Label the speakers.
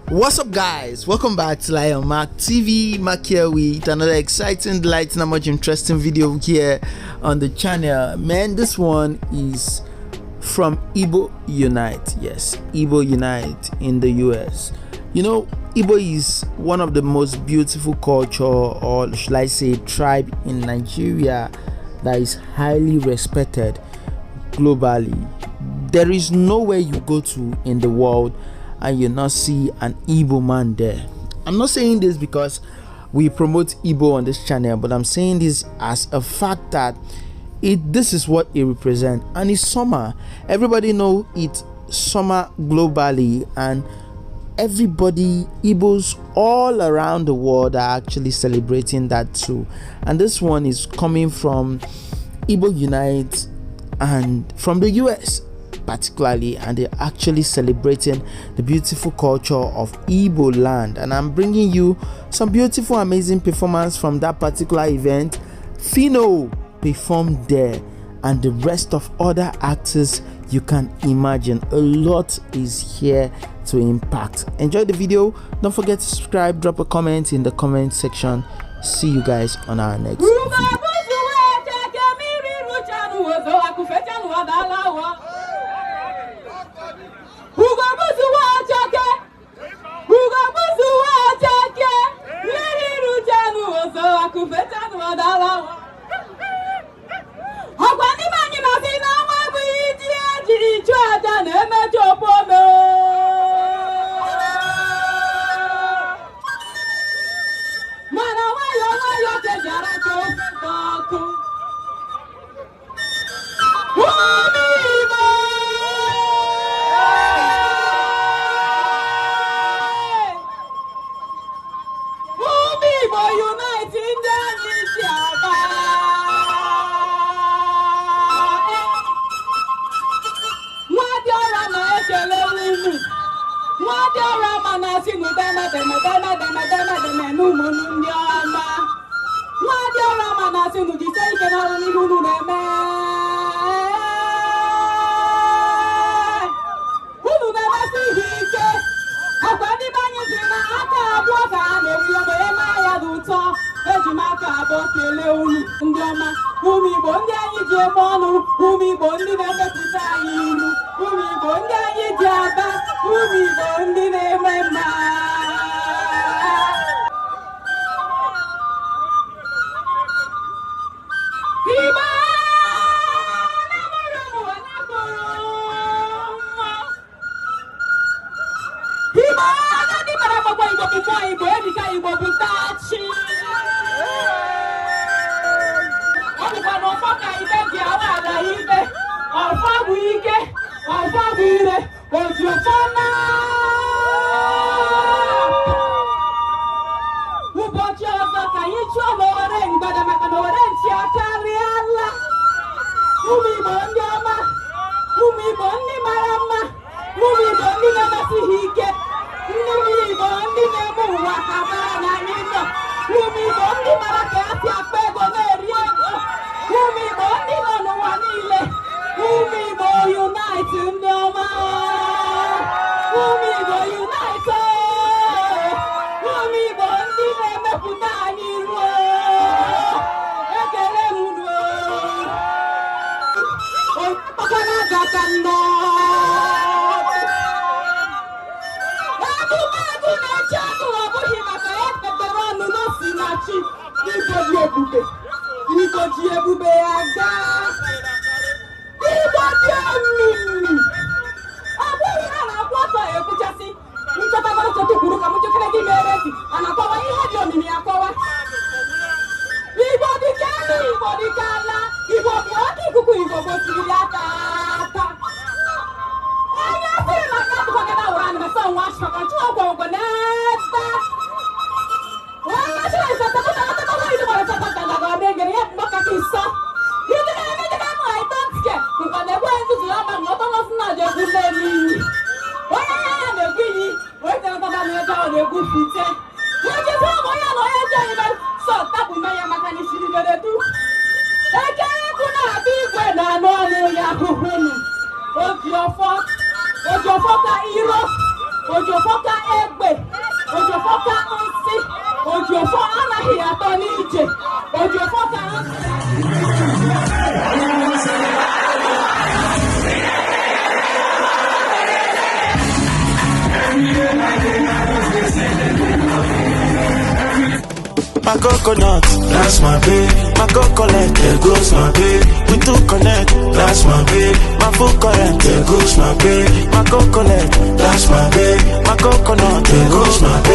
Speaker 1: What's up, guys? Welcome back to Lion Mark TV. Mark here with another exciting, delighting, and much interesting video here on the channel. Man, this one is from Igbo Unite. Yes, Igbo Unite in the US. You know, Igbo is one of the most beautiful culture, or should I say tribe, in Nigeria that is highly respected globally. There is nowhere you go to in the world and you not see an Igbo man there. I'm not saying this because we promote Igbo on this channel, but I'm saying this as a fact that it this is what it represents. And it's summer. Everybody know it's summer globally, and everybody, Igbos all around the world, are actually celebrating that too. And this one is coming from Igbo Unite and from the US particularly, and they're actually celebrating the beautiful culture of Igbo land. And I'm bringing you some beautiful, amazing performance from that particular event. Phyno performed there, and the rest of other actors you can imagine. A lot is here to impact. Enjoy the video. Don't forget to subscribe, drop a comment in the comment section. See you guys on our next video.
Speaker 2: Ọkwa ndị be anyị na-asị na ọnwa abụghị ji ejiri chụọ aja na-emechi opu ome. Mana nwayọọ nwayọọ ka eji aracha ofe dị ọkụ. Ụmụ Igbo! Ụmụ Igbo Unite ndị anyị ji aba. Nwadịọra na-ekele unu. Nwadịọra ma na-asị nu deme deme deme deme deme deme n'ụmụnnu ndị ọma. Nwadịọra ma na-asị nu jisie ike n'ọrụ n'ihe unu na-eme. Unu na-emesi ihe ike. Ọkwa ndị be anyị sị na aka abụọ ka a na-eri ogbe eme ya dị ụtọ. Eji m aka abụọ kelee unu ndị ọma. Ụmụ Igbo ndị anyị ji eme ọnụ, ụmụ Igbo ndị na-emepụta anyị iru, ụmụ Igbo ndị anyị ji aba, ụmụ Igbo ndị na-eme mma. Igbo na-amụrụ ụwa na-akpụrụ nwa. Igbo agadi mara agbakwa Igbo bụ mmụọ Igbo, erika Igbo bụ tachi. Ọ bụkwa na ọfọ ka ibe ji awa ala ibe, ọfọ bụ ike, ọfọ bụ ire, oji ọfọ na. Ụbọchị ọzọ ka anyị chụọ n'owere mgbada maka na owere nchi akarịala. Ụmụ Igbo ndị ọma, ụmụ Igbo ndị mara mma, ụmụ Igbo ndị na-emesi ha ike, ndị ụmụ Igbo ndị na-eme ụwa ka mara na anyị nọ, ụmụ Igbo ndị mara ka e si akpa ego na-eri ego, ụmụ Igbo ndị nọ n'ụwa niile, ụmụ Igbo Unite ndị ọma, ụmụ Igbo Unite, ụmụ Igbo ndị na-emepụta anyị ruo. Ekele m unu. Onye kpọkwana aja ka nnọọ. Agụmagụ na-eche agụ ọ bụghị maka ya kpekpere ọnụ n'osi na chi. Igbo ji ebube, Igbo ji ebube ya gaa. Igbo dị omimi. Ọ bụghị ha na-akwụ ọtọ ekwuchasị nchọtagoro chọta kwuru ka m chekere gị mere ntị a na-akọwa ihe dị omimi akọwa. Igbo dị ka elu, Igbo dị ka ala, Igbo bụ oke ikuku, Igbo bụ osimiri aka aka. Onye asịrị na aka atụkwa gị dawụrụ anụ mesa nwa ashịkwa chụọ ọgwụ ọgwụ n'ebe. Onye asịrị nsọtọ kụta kụta kụta kụta kụta kụta kụta kụta kụta ya mgbaka ka ịsọ. Nkwa na-egbu nzuzu ya ma ọtọ nọsụ na aja egwu n'elu iyi. Onye ya ya na-egwu iyi, onye na-ata na-eje ahụ na-egwu fite. Ejezi ụmụ ya na onye ji anyị mere sọ tapụ mme ya maka na isiri mere du. Eke egwu na-abịa igwe na anụ ọnụ ya hụhụnụ. Oji ọfọ ka iro, oji ọfọ
Speaker 3: My coconut, that's my babe. My coconut, there goes my babe. We two connect, that's my babe. My full current, there goes my babe. My coconut, that's my babe. My coconut, there goes my babe.